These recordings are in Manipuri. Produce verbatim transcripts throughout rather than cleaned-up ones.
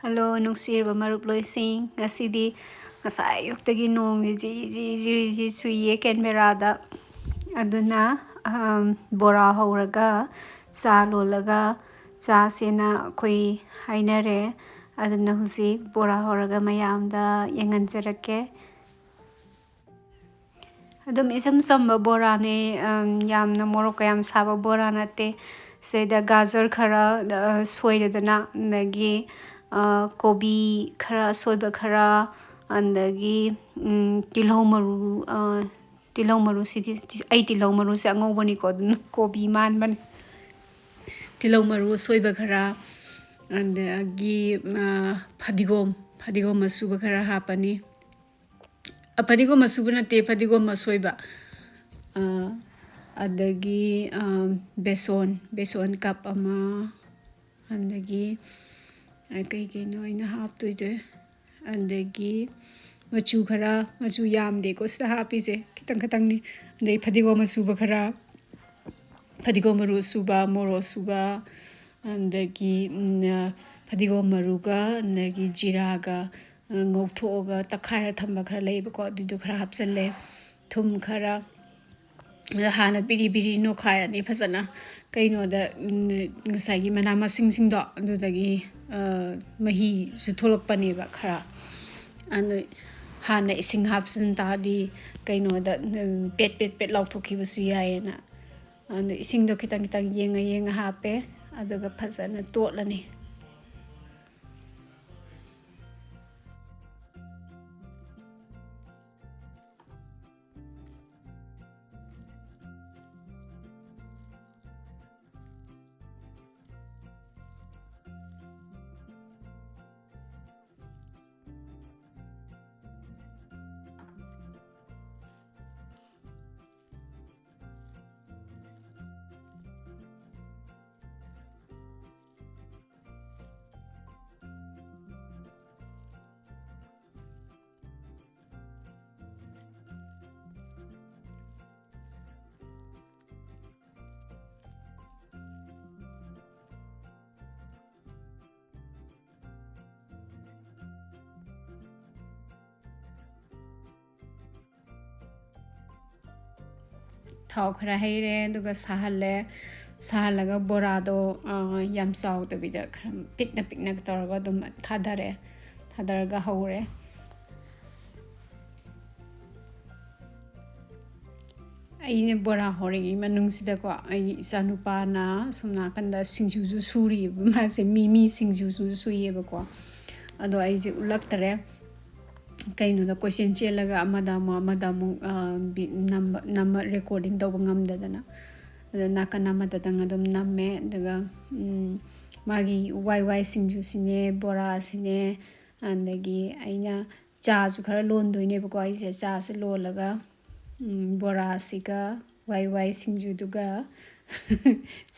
ꯍꯜꯂꯣ, ꯅꯨꯡꯁꯤꯔꯕ ꯃꯔꯨꯞꯂꯣꯏꯁꯤꯡ꯫ ꯉꯁꯤꯗꯤ ꯉꯁꯥꯏ ꯑꯌꯨꯛꯇꯒꯤ ꯅꯣꯡꯁꯦ ꯖꯤꯔꯤ ꯖꯤꯔꯤ ꯖꯤꯔꯤ ꯖꯤꯔꯤ ꯆꯨꯏꯌꯦ ꯀꯦꯟꯕꯦꯔꯥꯗ꯫ ꯑꯗꯨꯅ, ꯑꯝ, ꯕꯣꯔꯥ ꯍꯧꯔꯒ, ꯆꯥ ꯂꯣꯜꯂꯒ ꯆꯥꯁꯦꯅ ꯑꯩꯈꯣꯏ ꯍꯥꯏꯅꯔꯦ꯫ ꯑꯗꯨꯅ ꯍꯧꯖꯤꯛ ꯕꯣꯔꯥ ꯍꯧꯔꯒ ꯃꯌꯥꯝꯗ ꯌꯦꯡꯍꯟꯖꯔꯛꯀꯦ꯫ ꯑꯗꯨꯝ ꯏꯆꯝ ꯆꯝꯕ ꯕꯣꯔꯥꯅꯦ, ꯑꯝ, ꯌꯥꯝꯅ ꯃꯣꯔꯣꯛꯀ ꯌꯥꯝ ꯁꯥꯕ ꯕꯣꯔꯥ ꯅꯠꯇꯦ꯫ ꯁꯤꯗ ꯒꯥꯖꯔ ꯈꯔ, ꯑ, ꯁꯣꯏꯔꯦꯗꯅ, ꯑꯗꯒꯤ, ꯑ, ꯀꯣꯕꯤ ꯈꯔ ꯑꯁꯣꯏꯕ ꯈꯔ, ꯑꯗꯒꯤ, ꯎꯝ, ꯇꯤꯜꯍꯧ ꯃꯔꯨ, ꯑ, ꯇꯤꯜꯍꯧ ꯃꯔꯨꯁꯤꯗꯤ, ꯑꯩ ꯇꯤꯜꯍꯧ ꯃꯔꯨꯁꯦ ꯑꯉꯧꯕꯅꯤꯀꯣ, ꯑꯗꯨꯅ ꯀꯣꯕꯤ ꯃꯥꯟꯕꯅꯤ꯫ ꯇꯤꯜꯍꯧ ꯃꯔꯨ ꯑꯁꯣꯏꯕ ꯈꯔ, ꯑꯗꯒꯤ, ꯑ, ꯐꯗꯤꯒꯣꯝ, ꯐꯗꯤꯒꯣꯝ ꯑꯁꯨꯕ ꯈꯔ ꯍꯥꯞꯄꯅꯤ꯫ ꯑ, ꯐꯗꯤꯒꯣꯝ ꯑꯁꯨꯕ ꯅꯠꯇꯦ, ꯐꯗꯤꯒꯣꯝ ꯑꯁꯣꯏꯕ꯫ ꯑ, ꯑꯗꯒꯤ, ꯑ, ꯕꯦꯁꯣꯟ, ꯕꯦꯁꯣꯟ ꯀꯞ ꯑꯃ, ꯑꯗꯒꯤ, ꯑ, ꯀꯩ ꯀꯩꯅꯣ ꯑꯩꯅ ꯍꯥꯞꯇꯣꯏꯁꯦ? ꯑꯗꯒꯤ ꯃꯆꯨ ꯈꯔ, ꯃꯆꯨ ꯌꯥꯝꯗꯦꯀꯣ ꯁꯤꯗ ꯍꯥꯞꯄꯤꯁꯦ, ꯈꯤꯇꯪ ꯈꯤꯇꯪꯅꯤ꯫ ꯑꯗꯩ ꯐꯗꯤꯒꯣꯝ ꯑꯁꯨꯕ ꯈꯔ, ꯐꯗꯤꯒꯣꯝ ꯃꯔꯨ ꯑꯁꯨꯕ, ꯃꯣꯔꯣꯛ ꯑꯁꯨꯕ, ꯑꯗꯒꯤ, ꯎꯝ, ꯐꯗꯤꯒꯣꯝ ꯃꯔꯨꯒ, ꯑꯗꯒꯤ ꯖꯤꯔꯥꯒ, ꯑ, ꯉꯧꯊꯣꯛꯑꯒ ꯇꯛꯈꯥꯏꯔ ꯊꯝꯕ ꯈꯔ ꯂꯩꯌꯦꯕꯀꯣ, ꯑꯗꯨꯏꯗꯣ ꯈꯔ ꯍꯥꯞꯆꯜꯂꯦ, ꯊꯨꯝ ꯈꯔ꯫ ꯑꯗ ꯍꯥꯟꯅ ꯕꯤꯔꯤ ꯕꯤꯔꯤ ꯅꯣꯏꯈꯥꯏꯔꯅꯤ ꯐꯖꯅ꯫ ꯀꯩꯅꯣꯗ, ꯎꯝ, ꯉꯁꯥꯏꯒꯤ ꯃꯅꯥ ꯃꯁꯤꯡꯁꯤꯡꯗꯣ ꯑꯗꯨꯗꯒꯤ, ꯑ, ꯃꯍꯤꯁꯨ ꯊꯣꯛꯂꯛꯄꯅꯦꯕ ꯈꯔ꯫ ꯑꯗꯨ ꯍꯥꯟꯅ ꯏꯁꯤꯡ ꯍꯥꯞꯆꯤꯟ ꯇꯥꯔꯗꯤ ꯀꯩꯅꯣꯗ, ꯎꯝ, ꯄꯦꯠ ꯄꯦꯠ ꯄꯦꯠ ꯂꯥꯎꯊꯣꯛꯈꯤꯕꯁꯨ ꯌꯥꯏꯌꯦꯅ꯫ ꯑꯗꯨ ꯏꯁꯤꯡꯗꯣ ꯈꯤꯇꯪ ꯈꯤꯇꯪ ꯌꯦꯡꯉ ꯌꯦꯡꯉ ꯍꯥꯞꯄꯦ꯫ ꯑꯗꯨꯒ ꯐꯖꯅ ꯇꯣꯠꯂꯅꯤ꯫ ꯊꯥꯎ ꯈꯔ ꯍꯩꯔꯦ, ꯑꯗꯨꯒ ꯁꯥꯍꯜꯂꯦ꯫ ꯁꯥꯍꯜꯂꯒ ꯕꯣꯔꯥꯗꯣ, ꯑ, ꯌꯥꯝ ꯆꯥꯎꯗꯕꯤꯗ ꯈꯔ ꯄꯤꯛꯅ ꯄꯤꯛꯅ ꯇꯧꯔꯒ ꯑꯗꯨꯝ ꯊꯥꯗꯔꯦ꯫ ꯊꯥꯗꯔꯒ ꯍꯧꯔꯦ꯫ ꯑꯩꯅ ꯕꯣꯔꯥ ꯍꯧꯔꯤꯉꯩ ꯃꯅꯨꯡꯁꯤꯗꯀꯣ, ꯑꯩꯒꯤ ꯏꯆꯥꯅꯨꯄꯥꯅ ꯁꯣꯝ ꯅꯥꯀꯟꯗ ꯁꯤꯡꯖꯨꯁꯨ ꯁꯨꯔꯤꯑꯕ꯫ ꯃꯥꯁꯦ ꯃꯤꯃꯤ ꯁꯤꯡꯖꯨꯁꯨ ꯁꯨꯏꯌꯦꯕꯀꯣ꯫ ꯑꯗꯣ ꯑꯩꯁꯦ ꯎꯠꯂꯛꯇꯔꯦ꯫ ꯀꯩꯅꯣꯗ ꯀꯣꯏꯆꯦꯟ ꯆꯦꯜꯂꯒ ꯑꯃꯗ ꯑꯃꯨꯛ, ꯑꯃꯗ ꯑꯃꯨꯛ, ꯑ, ꯕꯤ-, ꯅꯝꯕ, ꯅꯝꯕ, recording ꯇꯧꯕ ꯉꯝꯗꯗꯅ꯫ ꯑꯗ ꯅꯥꯀꯟ ꯑꯃꯗꯗꯪ ꯑꯗꯨꯝ ꯅꯝꯃꯦ꯫ ꯑꯗꯨꯒ, ꯎꯝ, ꯃꯥꯒꯤ ꯋꯥꯏ ꯋꯥꯏ ꯁꯤꯡꯖꯨꯁꯤꯅꯦ, ꯕꯣꯔꯥꯁꯤꯅꯦ, ꯑꯗꯒꯤ ꯑꯩꯅ ꯆꯥꯁꯨ ꯈꯔ ꯂꯣꯟꯗꯣꯏꯅꯦꯕꯀꯣ꯫ ꯑꯩꯁꯦ ꯆꯥꯁꯦ ꯂꯣꯜꯂꯒ, ꯎꯝ, ꯕꯣꯔꯥꯁꯤꯒ ꯋꯥꯏ ꯋꯥꯏ ꯁꯤꯡꯖꯨꯗꯨꯒ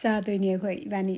ꯆꯥꯗꯣꯏꯅꯦ ꯑꯩꯈꯣꯏ ꯏꯕꯥꯅꯤ꯫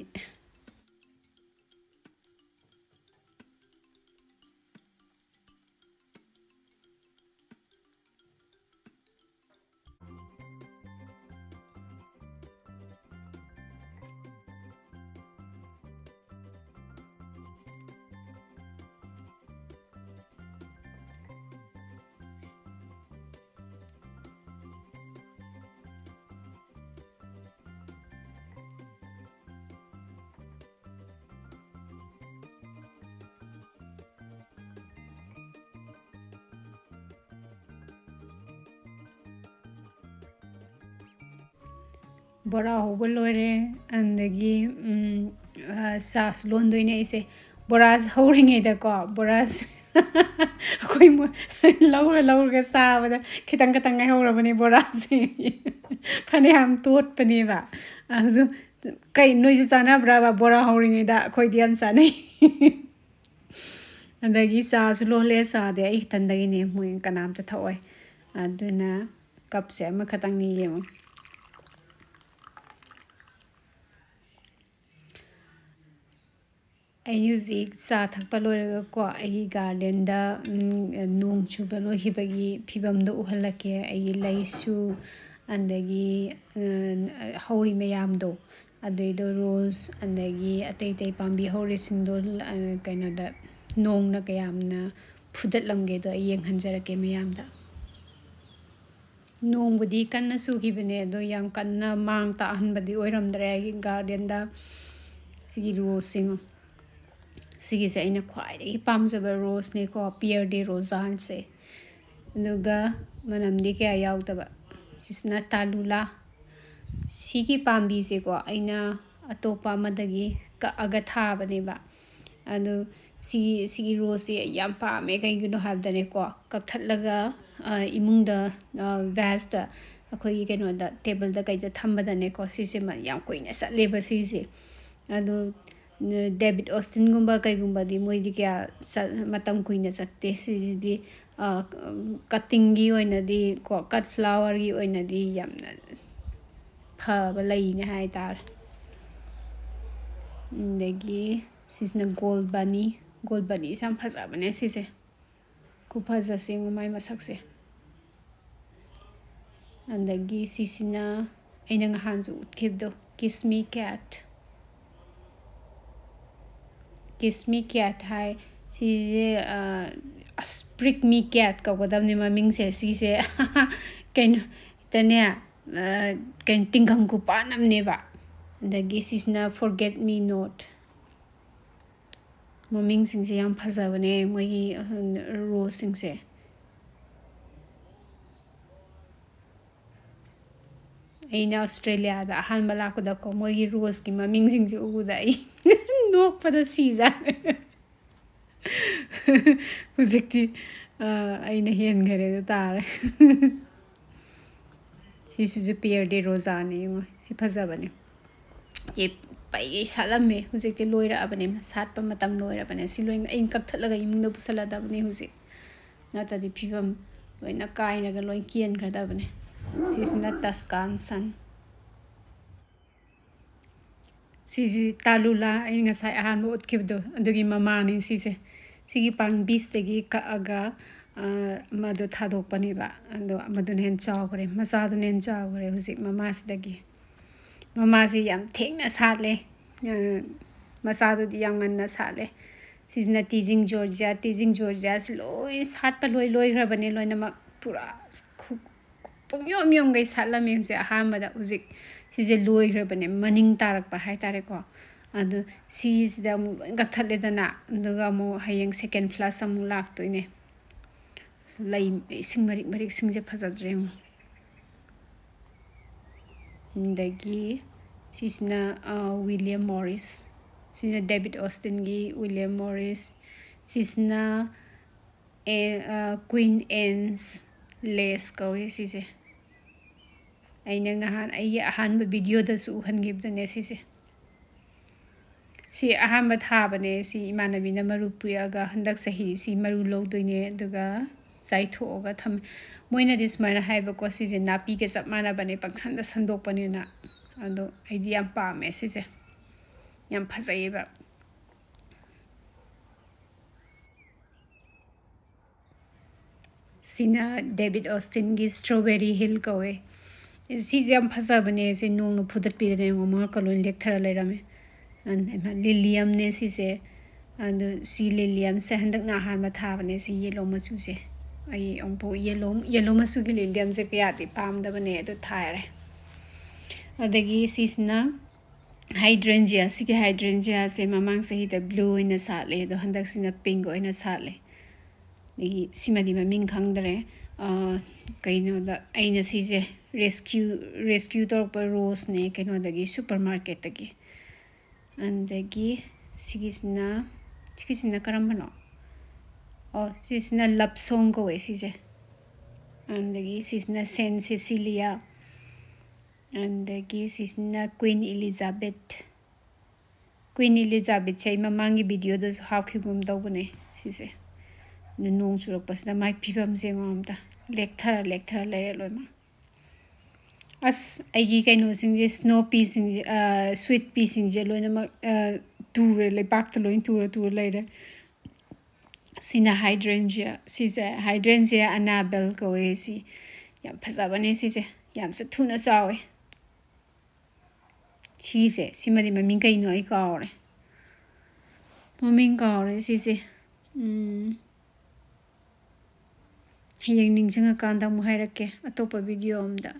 ꯕꯣꯔꯥ ꯍꯧꯕ ꯂꯣꯏꯔꯦ꯫ ꯑꯗꯒꯤ, ꯎꯝ, ꯑ, ꯆꯥꯁꯨ ꯂꯣꯟꯗꯣꯏꯅꯦ ꯑꯩꯁꯦ꯫ ꯕꯣꯔꯥꯁꯦ ꯍꯧꯔꯤꯉꯩꯗꯀꯣ, ꯕꯣꯔꯥꯁꯦ ꯑꯩꯈꯣꯏ ꯃꯣ-, ꯂꯧꯔ ꯂꯧꯔꯒ ꯆꯥꯕꯗ ꯈꯤꯇꯪ ꯈꯤꯇꯪ ꯉꯥꯏꯍꯧꯔꯕꯅꯦ ꯕꯣꯔꯥꯁꯦ꯫ ꯐꯅꯌꯥꯝ ꯇꯣꯠꯄꯅꯦꯕ꯫ ꯑꯗꯨ ꯀꯩ, ꯅꯣꯏꯁꯨ ꯆꯥꯅꯕ꯭ꯔꯕ ꯕꯣꯔꯥ ꯍꯧꯔꯤꯉꯩꯗ? ꯑꯩꯈꯣꯏꯗꯤ ꯌꯥꯝ ꯆꯥꯅꯩ꯫ ꯑꯗꯒꯤ ꯆꯥꯁꯨ ꯂꯣꯜꯂꯦ꯫ ꯆꯥꯗꯤ ꯑꯩ ꯈꯤꯇꯪꯗꯒꯤꯅꯦ, ꯃꯣꯏ ꯀꯅꯥꯝꯇ ꯊꯛꯑꯣꯏ꯫ ꯑꯗꯨꯅ ꯀꯞꯁꯦ ꯑꯃꯈꯛꯇꯪꯅꯤ, ꯌꯦꯡꯉꯨ꯫ ꯑꯩ ꯍꯧꯖꯤꯛ ꯆꯥ ꯊꯛꯄ ꯂꯣꯏꯔꯒꯀꯣ, ꯑꯩꯒꯤ ꯒꯥꯔꯗꯦꯟꯗ, ꯎꯝ, ꯅꯣꯡ ꯆꯨꯕ ꯂꯣꯏꯈꯤꯕꯒꯤ ꯐꯤꯕꯝꯗꯣ ꯎꯍꯜꯂꯛꯀꯦ꯫ ꯑꯩꯒꯤ ꯂꯩꯁꯨ, ꯑꯗꯒꯤ, ꯑ, ꯍꯧꯔꯤ ꯃꯌꯥꯝꯗꯣ, ꯑꯗꯩꯗꯣ ꯔꯣꯁ, ꯑꯗꯒꯤ ꯑꯇꯩ ꯑꯇꯩ ꯄꯥꯝꯕꯤ ꯍꯧꯔꯤꯁꯤꯡꯗꯣ, ꯑ, ꯀꯩꯅꯣꯗ, ꯅꯣꯡꯅ ꯀꯌꯥꯝꯅ ꯐꯨꯗꯠꯂꯝꯒꯦꯗꯣ ꯑꯩ ꯌꯦꯡꯍꯟꯖꯔꯛꯀꯦ ꯃꯌꯥꯝꯗ꯫ ꯅꯣꯡꯕꯨꯗꯤ ꯀꯟꯅ ꯆꯨꯈꯤꯕꯅꯦ, ꯑꯗꯣ ꯌꯥꯝ ꯀꯟꯅ ꯃꯥꯡ ꯇꯥꯛꯍꯟꯕꯗꯤ ꯑꯣꯏꯔꯝꯗ꯭ꯔꯦ ꯑꯩꯒꯤ garden ꯗ꯫ ꯁꯤꯒꯤ rose ꯁꯤꯡ, ꯁꯤꯒꯤꯁꯦ ꯑꯩꯅ ꯈ꯭ꯋꯥꯏꯗꯒꯤ ꯄꯥꯝꯖꯕ rose ꯅꯦꯀꯣ, Pierre de Rosanne ꯁꯦ꯫ ꯑꯗꯨꯒ ꯃꯅꯝꯗꯤ ꯀꯌꯥ ꯌꯥꯎꯗꯕ꯫ ꯁꯤꯁꯤꯅ Talula꯫ ꯁꯤꯒꯤ ꯄꯥꯝꯕꯤꯁꯦꯀꯣ, ꯑꯩꯅ ꯑꯇꯣꯞꯄ ꯑꯃꯗꯒꯤ ꯀꯛꯑꯒ ꯊꯥꯕꯅꯦꯕ꯫ ꯑꯗꯨ ꯁꯤꯒꯤ, ꯁꯤꯒꯤ rose ꯁꯦ ꯑꯩ ꯌꯥꯝ ꯄꯥꯝꯃꯦ꯫ ꯀꯩꯒꯤꯅꯣ ꯍꯥꯏꯕꯗꯅꯦꯀꯣ, ꯀꯛꯊꯠꯂꯒ, ꯑ, ꯏꯃꯨꯡꯗ, ꯑ, vase ꯇ, ꯑꯩꯈꯣꯏꯒꯤ ꯀꯩꯅꯣꯗ, table ꯗ ꯀꯩꯗ ꯊꯝꯕꯗꯅꯦꯀꯣ, ꯁꯤꯁꯦ ꯃ-, ꯌꯥꯝ ꯀꯨꯏꯅ ꯆꯠꯂꯦꯕ ꯁꯤꯁꯦ꯫ ꯑꯗꯨ, ꯅ-, David Austin ꯒꯨꯝꯕ ꯀꯩꯒꯨꯝꯕꯗꯤ ꯃꯣꯏꯗꯤ ꯀꯌꯥ ꯆꯠ-, ꯃꯇꯝ ꯀꯨꯏꯅ ꯆꯠꯇꯦ꯫ ꯁꯤꯁꯤꯗꯤ, ꯑ, cutting ꯒꯤ ꯑꯣꯏꯅꯗꯤ ꯀꯣ, cut flower ꯒꯤ ꯑꯣꯏꯅꯗꯤ ꯌꯥꯝꯅ ꯐꯕ ꯂꯩꯅꯦ ꯍꯥꯏꯇꯥꯔꯦ꯫ ꯑꯗꯒꯤ ꯁꯤꯁꯤꯅ Gold Bunny꯫ Gold Bunny ꯁꯦ ꯌꯥꯝ ꯐꯖꯕꯅꯦ ꯁꯤꯁꯦ꯫ ꯈꯨꯐꯖꯁꯦ ꯌꯦꯡꯉꯨ ꯃꯥꯏ ꯃꯁꯛꯁꯦ꯫ ꯑꯗꯒꯤ ꯁꯤꯁꯤꯅ ꯑꯩꯅ ꯉꯍꯥꯟꯁꯨ ꯎꯠꯈꯤꯕꯗꯣ, Kiss Me Cat꯫ Kiss Me Cat ꯍꯥꯏ꯫ ꯁꯤꯁꯦ, ꯑ, ꯑꯁ, Prick Me Cat ꯀꯧꯒꯗꯕꯅꯦ ꯃꯃꯤꯡꯁꯦ꯫ ꯁꯤꯁꯦ ꯀꯩꯅꯣ, ꯍꯦꯛꯇꯅꯦ, ꯑ, ꯀꯩꯅꯣ, ꯇꯤꯡꯈꯪ ꯈꯨꯄꯥꯟ ꯑꯃꯅꯦꯕ꯫ ꯑꯗꯒꯤ ꯁꯤꯁꯤꯅ Forget Me Not꯫ ꯃꯃꯤꯡꯁꯤꯡꯁꯦ ꯌꯥꯝ ꯐꯖꯕꯅꯦ ꯃꯣꯏꯒꯤ, ꯑ, rose ꯁꯤꯡꯁꯦ꯫ ꯑꯩꯅ Australia ꯗ ꯑꯍꯥꯟꯕ ꯂꯥꯛꯄꯗꯀꯣ, ꯃꯣꯏꯒꯤ rose ꯀꯤ ꯃꯃꯤꯡꯁꯤꯡꯁꯦ ꯎꯕꯗ ꯑꯩ ꯅꯣꯛꯄꯗ ꯁꯤꯖꯥꯠꯅꯦ꯫ ꯍꯧꯖꯤꯛꯇꯤ, ꯑ, ꯑꯩꯅ ꯍꯦꯟꯈꯔꯦ ꯑꯗꯨ ꯇꯥꯔꯦ꯫ ꯁꯤꯁꯤꯁꯨ Pierre de Rosanne ꯅꯦ, ꯌꯦꯡꯉꯣ꯫ ꯁꯤ ꯐꯖꯕꯅꯦ꯫ ꯁꯤ ꯄꯩꯒꯩ ꯁꯥꯠꯂꯝꯃꯦ꯫ ꯍꯧꯖꯤꯛꯇꯤ ꯂꯣꯏꯔꯛꯑꯕꯅꯦ꯫ ꯁꯥꯠꯄ ꯃꯇꯝ ꯂꯣꯏꯔꯕꯅꯦ꯫ ꯁꯤ ꯂꯣꯏꯅ ꯑꯩꯅ ꯀꯛꯊꯠꯂꯒ ꯏꯃꯨꯡꯗ ꯄꯨꯁꯜꯂꯗꯕꯅꯦ ꯍꯧꯖꯤꯛ꯫ ꯅꯠꯇ꯭ꯔꯗꯤ ꯐꯤꯕꯝ ꯂꯣꯏꯅ ꯀꯥꯏꯔꯒ ꯂꯣꯏ ꯀꯦꯟꯈ꯭ꯔꯗꯕꯅꯦ꯫ ꯁꯤꯁꯤꯅ Tuscan Sun꯫ ꯁꯤꯁꯤ Talula, ꯑꯩ ꯉꯁꯥꯏ ꯑꯍꯥꯟꯕ ꯎꯠꯈꯤꯕꯗꯣ, ꯑꯗꯨꯒꯤ ꯃꯃꯥꯅꯤ ꯁꯤꯁꯦ꯫ ꯁꯤꯒꯤ ꯄꯥꯝꯕꯤꯁꯤꯗꯒꯤ ꯀꯛꯑꯒ, ꯑ, ꯃꯗꯨ ꯊꯥꯗꯣꯛꯄꯅꯦꯕ꯫ ꯑꯗꯣ ꯃꯗꯨꯅ ꯍꯦꯟꯅ ꯆꯥꯎꯈ꯭ꯔꯦ, ꯃꯆꯥꯗꯨꯅ ꯍꯦꯟꯅ ꯆꯥꯎꯈ꯭ꯔꯦ ꯍꯧꯖꯤꯛ ꯃꯃꯥꯁꯤꯗꯒꯤ꯫ ꯃꯃꯥꯁꯤ ꯌꯥꯝ ꯊꯦꯡꯅ ꯁꯥꯠꯂꯦ꯫ ꯑ, ꯃꯆꯥꯗꯨꯗꯤ ꯌꯥꯝ ꯉꯟꯅ ꯁꯥꯠꯂꯦ꯫ ꯁꯤꯁꯤꯅ Teasing Georgia꯫ Teasing Georgia ꯁꯤ ꯂꯣꯏ ꯁꯥꯠꯄ ꯂꯣꯏ ꯂꯣꯏꯈ꯭ꯔꯕꯅꯦ ꯂꯣꯏꯅꯃꯛ꯫ ꯄꯨꯔꯥ ꯈꯨ-, ꯄꯨꯡꯌꯣꯝ ꯌꯣꯝꯈꯩ ꯁꯥꯠꯂꯝꯃꯦ꯫ ꯍꯧꯖꯤꯛ ꯑꯍꯥꯟꯕꯗ, ꯍꯧꯖꯤꯛ ꯁꯤꯁꯦ ꯂꯣꯏꯈ꯭ꯔꯕꯅꯦ, ꯃꯅꯤꯡ ꯇꯥꯔꯛꯄ ꯍꯥꯏꯇꯥꯔꯦꯀꯣ꯫ ꯑꯗꯨ ꯁꯤꯁꯤꯗ ꯑꯃꯨꯛ ꯂꯣꯏ ꯀꯛꯊꯠꯂꯦꯗꯅ, ꯑꯗꯨꯒ ꯑꯃꯨꯛ ꯍꯌꯦꯡ second flush ꯑꯃꯨꯛ ꯂꯥꯛꯇꯣꯏꯅꯦ꯫ ꯂꯩ, ꯏꯁꯤꯡ ꯃꯔꯤꯛ ꯃꯔꯤꯛꯁꯤꯡꯁꯦ ꯐꯖꯗ꯭ꯔꯦ ꯌꯦꯡꯉꯣ꯫ ꯑꯗꯒꯤ ꯁꯤꯁꯤꯅ, ꯑ, William Morris꯫ ꯁꯤꯅ David Austinꯒꯤ William Morris꯫ ꯁꯤꯁꯤꯅ ꯑꯦ, ꯑ, Queen Anne's Lace ꯀꯧꯋꯦ ꯁꯤꯁꯦ꯫ ꯑꯩꯅ ꯉꯍꯥꯟ ꯑꯩꯒꯤ ꯑꯍꯥꯟꯕ videoꯗꯁꯨ ꯎꯍꯟꯈꯤꯕꯗꯨꯅꯦ ꯁꯤꯁꯦ꯫ ꯁꯤ ꯑꯍꯥꯟꯕ ꯊꯥꯕꯅꯦ꯫ ꯁꯤ ꯏꯃꯥꯟꯅꯕꯤꯅ ꯃꯔꯨ ꯄꯤꯔꯛꯑꯒ ꯍꯟꯗꯛ ꯆꯍꯤ ꯁꯤ ꯃꯔꯨ ꯂꯧꯗꯣꯏꯅꯦ, ꯑꯗꯨꯒ ꯆꯥꯏꯊꯣꯛꯑꯒ ꯊꯝꯃꯦ꯫ ꯃꯣꯏꯅꯗꯤ ꯁꯨꯃꯥꯏꯅ ꯍꯥꯏꯕꯀꯣ, ꯁꯤꯁꯦ ꯅꯥꯄꯤꯒ ꯆꯞ ꯃꯥꯟꯅꯕꯅꯦ, ꯄꯪꯁꯟꯗ ꯁꯟꯗꯣꯛꯄꯅꯦꯅ꯫ ꯑꯗꯣ ꯑꯩꯗꯤ ꯌꯥꯝ ꯄꯥꯝꯃꯦ ꯁꯤꯁꯦ, ꯌꯥꯝ ꯐꯖꯩꯌꯦꯕ꯫ ꯁꯤꯅ David Austinꯒꯤ Strawberry Hill ꯀꯧꯋꯦ꯫ ꯁꯤꯁꯦ ꯌꯥꯝ ꯐꯖꯕꯅꯦ꯫ ꯁꯤ ꯅꯣꯡꯅ ꯐꯨꯗꯠꯄꯤꯗꯅ ꯌꯦꯡꯉꯣ, ꯃꯉꯛꯀ ꯂꯣꯏ ꯂꯦꯛꯊꯔ ꯂꯩꯔꯝꯃꯦ꯫ ꯑꯗ ꯏꯃꯥ, liliumꯅꯦ ꯁꯤꯁꯦ꯫ ꯑꯗꯣ ꯁꯤ liliumꯁꯦ ꯍꯟꯗꯛꯅ ꯑꯍꯥꯟꯕ ꯊꯥꯕꯅꯦ, ꯁꯤ yellow ꯃꯆꯨꯁꯦ꯫ ꯑꯩ ꯑꯃꯨꯛꯐꯥꯎ yellow, yellow ꯃꯆꯨꯒꯤ liliumꯁꯦ ꯀꯌꯥꯗꯤ ꯄꯥꯝꯗꯕꯅꯦ, ꯑꯗꯣ ꯊꯥꯔꯦ꯫ ꯑꯗꯒꯤ ꯁꯤꯁꯤꯅ hydrangea꯫ ꯁꯤꯒꯤ hydrangeaꯁꯦ ꯃꯃꯥꯡ ꯆꯍꯤꯗ blue ꯑꯣꯏꯅ ꯁꯥꯠꯂꯦ, ꯑꯗꯣ ꯍꯟꯗꯛꯁꯤꯅ pink ꯑꯣꯏꯅ ꯁꯥꯠꯂꯦ꯫ ꯑꯗꯒꯤ ꯁꯤꯃꯗꯤ ꯃꯃꯤꯡ ꯈꯪꯗ꯭ꯔꯦ꯫ ꯑ, ꯀꯩꯅꯣꯗ ꯑꯩꯅ ꯁꯤꯁꯦ rescue, rescue ꯇꯧꯔꯛꯄ roseꯅꯦ, ꯀꯩꯅꯣꯗꯒꯤ, supermarketꯇꯒꯤ꯫ ꯑꯗꯒꯤ ꯁꯤꯒꯤꯁꯤꯅ, ꯁꯤꯒꯤꯁꯤꯅ ꯀꯔꯝꯕꯅꯣ? ꯑꯣ, ꯁꯤꯁꯤꯅ Love Song ꯀꯧꯋꯦ ꯁꯤꯁꯦ꯫ ꯑꯗꯒꯤ ꯁꯤꯁꯤꯅ Saint Cecilia꯫ ꯑꯗꯒꯤ ꯁꯤꯁꯤꯅ Queen Elizabeth꯫ Queen Elizabethꯁꯦ ꯑꯩ ꯃꯃꯥꯡꯒꯤ videoꯗꯁꯨ ꯍꯥꯞꯈꯤꯕꯒꯨꯝ ꯇꯧꯕꯅꯦ ꯁꯤꯁꯦ꯫ ꯑꯗꯨ ꯅꯣꯡ ꯆꯨꯔꯛꯄꯁꯤꯗ ꯃꯥꯏ ꯐꯤꯕꯝꯁꯦ ꯌꯦꯡꯉꯣ ꯑꯝꯇ꯫ ꯂꯦꯛꯊꯔ ꯂꯦꯛꯊꯔ ꯂꯩꯔꯦ ꯂꯣꯏꯅꯃꯛ꯫ ꯑꯁ, ꯑꯩꯒꯤ ꯀꯩꯅꯣꯁꯤꯡꯁꯦ, snow peaꯁꯤꯡꯁꯦ, ꯑ, sweet peaꯁꯤꯡꯁꯦ ꯂꯣꯏꯅꯃꯛ, ꯑ, ꯇꯨꯔꯦ, ꯂꯩꯕꯥꯛꯇ ꯂꯣꯏ ꯇꯨꯔ ꯇꯨꯔ ꯂꯩꯔꯦ꯫ ꯁꯤꯅ hydrangea, ꯁꯤꯁꯦ hydrangea Annabelle ꯀꯧꯋꯦ꯫ ꯁꯤ ꯌꯥꯝ ꯐꯖꯕꯅꯦ ꯁꯤꯁꯦ, ꯌꯥꯝꯁꯨ ꯊꯨꯅ ꯆꯥꯎꯋꯦ꯫ ꯁꯤꯁꯦ, ꯁꯤꯃꯗꯤ ꯃꯃꯤꯡ ꯀꯩꯅꯣ ꯑꯩ ꯀꯥꯎꯔꯦ, ꯃꯃꯤꯡ ꯀꯥꯎꯔꯦ ꯁꯤꯁꯦ꯫ ꯎꯝ, ꯍꯌꯦꯡ ꯅꯤꯡꯁꯤꯡꯉꯀꯥꯟꯗ ꯑꯃꯨꯛ ꯍꯥꯏꯔꯛꯀꯦ ꯑꯇꯣꯞꯄ ꯚꯤꯗꯤꯑꯣ ꯑꯃꯗ꯫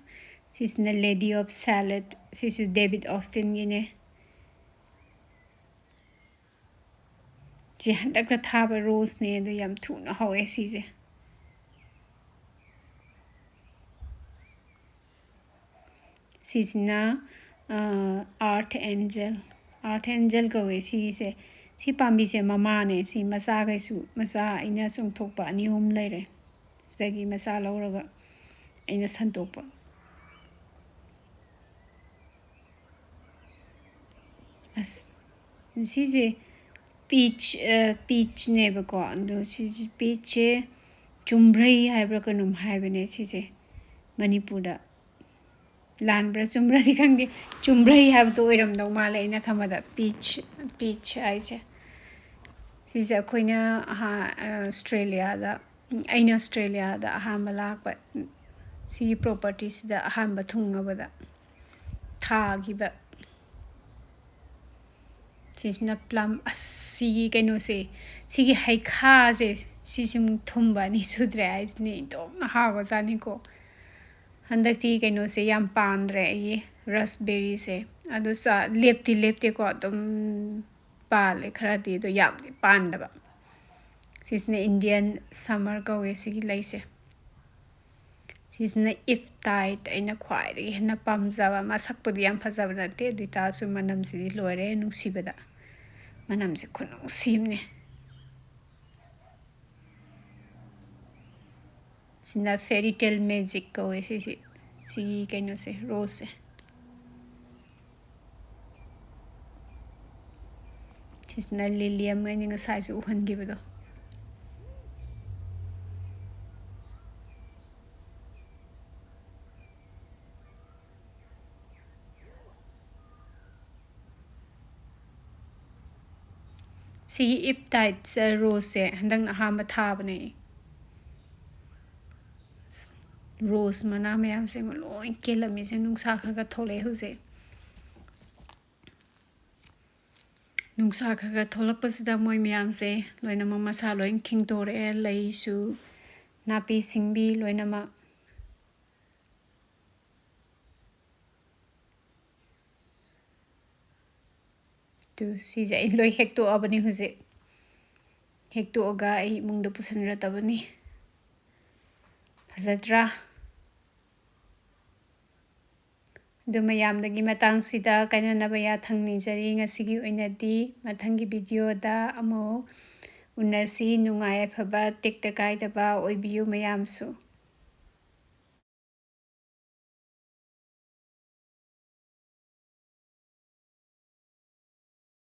ꯁꯤꯁꯤꯅ Lady of Salad, ꯁꯤꯁꯨ David Austinꯒꯤꯅꯦ꯫ ꯁꯤ ꯍꯟꯗꯛꯇ ꯊꯥꯕ ꯔꯣꯁꯅꯦ, ꯑꯗꯨ ꯌꯥꯝ ꯊꯨꯅ ꯍꯧꯋꯦ ꯁꯤꯁꯦ꯫ ꯁꯤꯁꯤꯅ, ꯑ, Earth Angel, Earth Angel ꯀꯧꯋꯦ ꯁꯤꯁꯦ꯫ ꯁꯤ ꯄꯥꯝꯕꯤꯁꯦ ꯃꯃꯥꯅꯦ꯫ ꯁꯤ ꯃꯆꯥꯈꯩꯁꯨ, ꯃꯆꯥ ꯑꯩꯅ ꯆꯣꯡꯊꯣꯛꯄ ꯑꯅꯤ ꯑꯍꯨꯝ ꯂꯩꯔꯦ꯫ ꯁꯤꯗꯒꯤ ꯃꯆꯥ ꯂꯧꯔꯒ ꯑꯩꯅ ꯁꯟꯗꯣꯛꯄ꯫ ꯑꯁ, ꯁꯤꯁꯦ peach, ꯑ, peachꯅꯦꯕꯀꯣ꯫ ꯑꯗꯣ ꯁꯤꯁꯦ, peachꯁꯦ ꯆꯨꯝꯕ꯭ꯔꯩ ꯍꯥꯏꯕ꯭ꯔꯥ ꯀꯩꯅꯣꯝ ꯍꯥꯏꯕꯅꯦ ꯁꯤꯁꯦ ꯃꯅꯤꯄꯨꯔꯗ꯫ ꯂꯥꯟꯕ꯭ꯔꯥ ꯆꯨꯝꯕ꯭ꯔꯥꯗꯤ ꯈꯪꯗꯦ, ꯆꯨꯝꯕ꯭ꯔꯩ ꯍꯥꯏꯕꯗꯣ ꯑꯣꯏꯔꯝꯗꯧ ꯃꯥꯜꯂꯦ ꯑꯩꯅ ꯈꯟꯕꯗ꯫ Peach, peach ꯍꯥꯏꯁꯦ꯫ ꯁꯤꯁꯦ ꯑꯩꯈꯣꯏꯅ ꯑꯍꯥ-, ꯑ, ꯑꯁꯇ꯭ꯔꯦꯂꯤꯌꯥꯗ, ꯑꯩꯅ ꯑꯁꯇ꯭ꯔꯦꯂꯤꯌꯥꯗ ꯑꯍꯥꯟꯕ ꯂꯥꯛꯄ, ꯁꯤꯒꯤ propertyꯁꯤꯗ ꯑꯍꯥꯟꯕ ꯊꯨꯡꯉꯕꯗ ꯊꯥꯈꯤꯕ꯫ ꯁꯤꯁꯤꯅ plum꯫ ꯑꯁ, ꯁꯤꯒꯤ ꯀꯩꯅꯣꯁꯦ, ꯁꯤꯒꯤ ꯍꯩꯈꯥꯁꯦ, ꯁꯤꯁꯤꯃꯨꯛ ꯊꯨꯝꯕ ꯑꯅꯤ ꯁꯨꯗ꯭ꯔꯦ ꯍꯥꯏꯁꯤꯅꯦ꯫ ꯏꯟꯊꯣꯛꯅ ꯍꯥꯎꯒ꯭ꯔꯖꯥꯠꯅꯤꯀꯣ꯫ ꯍꯟꯗꯛꯇꯤ ꯀꯩꯅꯣꯁꯦ ꯌꯥꯝ ꯄꯥꯟꯗ꯭ꯔꯦ ꯑꯩꯒꯤ raspberryꯁꯦ꯫ ꯑꯗꯨ ꯆꯥ-, ꯂꯦꯞꯇꯤ ꯂꯦꯞꯇꯦꯀꯣ, ꯑꯗꯨꯝ ꯄꯥꯜꯂꯦ ꯈꯔꯗꯤ, ꯑꯗꯣ ꯌꯥꯝꯗꯤ ꯄꯥꯟꯗꯕ꯫ ꯁꯤꯁꯤꯅ Indian Summer ꯀꯧꯋꯦ ꯁꯤꯒꯤ ꯂꯩꯁꯦ꯫ ꯁꯤꯁꯤꯅ Eve Tide, ꯑꯩꯅ ꯈ꯭ꯋꯥꯏꯗꯒꯤ ꯍꯦꯟꯅ ꯄꯥꯝꯖꯕ꯫ ꯃꯁꯛꯄꯨꯗꯤ ꯌꯥꯝ ꯐꯖꯕ ꯅꯠꯇꯦ, ꯑꯗꯨ ꯑꯣꯏꯇꯥꯔꯁꯨ ꯃꯅꯝꯁꯤꯗꯤ ꯂꯣꯏꯔꯦ ꯅꯨꯡꯁꯤꯕꯗ꯫ ꯃꯅꯝꯁꯦ ꯈꯨꯅꯨꯡꯁꯤ ꯑꯃꯅꯦ꯫ ꯁꯤꯅ Fairy Tale Magic ꯀꯧꯋꯦ ꯁꯤꯁꯤ, ꯁꯤꯒꯤ ꯀꯩꯅꯣꯁꯦ, roseꯁꯦ꯫ ꯁꯤꯁꯤꯅ lily ꯑꯃ ꯑꯩꯅ ꯉꯁꯥꯏꯁꯨ ꯎꯍꯟꯈꯤꯕꯗꯣ꯫ ꯁꯤꯒꯤ Eve Tide roseꯁꯦ ꯍꯟꯗꯛꯅ ꯑꯍꯥꯟꯕ ꯊꯥꯕꯅꯦ꯫ Rose ꯃꯅꯥ ꯃꯌꯥꯝꯁꯦ ꯂꯣꯏ ꯀꯦꯜꯂꯝꯃꯤꯁꯦ, ꯅꯨꯡꯁꯥ ꯈꯔ ꯈꯔ ꯊꯣꯛꯂꯛꯑꯦ ꯍꯧꯖꯤꯛ꯫ ꯅꯨꯡꯁꯥ ꯈꯔ ꯈꯔ ꯊꯣꯛꯂꯛꯄꯁꯤꯗ ꯃꯣꯏ ꯃꯌꯥꯝꯁꯦ ꯂꯣꯏꯅꯃꯛ ꯃꯁꯥ ꯂꯣꯏ ꯈꯤꯡꯗꯣꯔꯛꯑꯦ꯫ ꯂꯩꯁꯨ, ꯅꯥꯄꯤ ꯁꯤꯡꯕꯤ ꯂꯣꯏꯅꯃꯛ꯫ ꯇꯨ, ꯁꯤꯁꯦ ꯑꯩ ꯂꯣꯏ ꯍꯦꯛꯇꯣꯛꯑꯕꯅꯤ ꯍꯧꯖꯤꯛ꯫ ꯍꯦꯛꯇꯣꯛꯑꯒ ꯑꯩ ꯏꯃꯨꯡꯗ ꯄꯨꯁꯤꯟꯈ꯭ꯔꯗꯕꯅꯤ꯫ ꯐꯖꯗ꯭ꯔꯥ? ꯑꯗꯨ ꯃꯌꯥꯝꯗꯒꯤ ꯃꯇꯥꯡꯁꯤꯗ ꯀꯥꯏꯅꯅꯕ ꯌꯥꯊꯪ ꯅꯤꯖꯔꯤ꯫ ꯉꯁꯤꯒꯤ ꯑꯣꯏꯅꯗꯤ ꯃꯊꯪꯒꯤ videoꯗ ꯑꯃꯨꯛ ꯎꯅꯁꯤ꯫ ꯅꯨꯡꯉꯥꯏ ꯌꯥꯏꯐꯕ ꯇꯦꯛꯇ ꯀꯥꯏꯗꯕ ꯑꯣꯏꯕꯤꯌꯨ ꯃꯌꯥꯝꯁꯨ꯫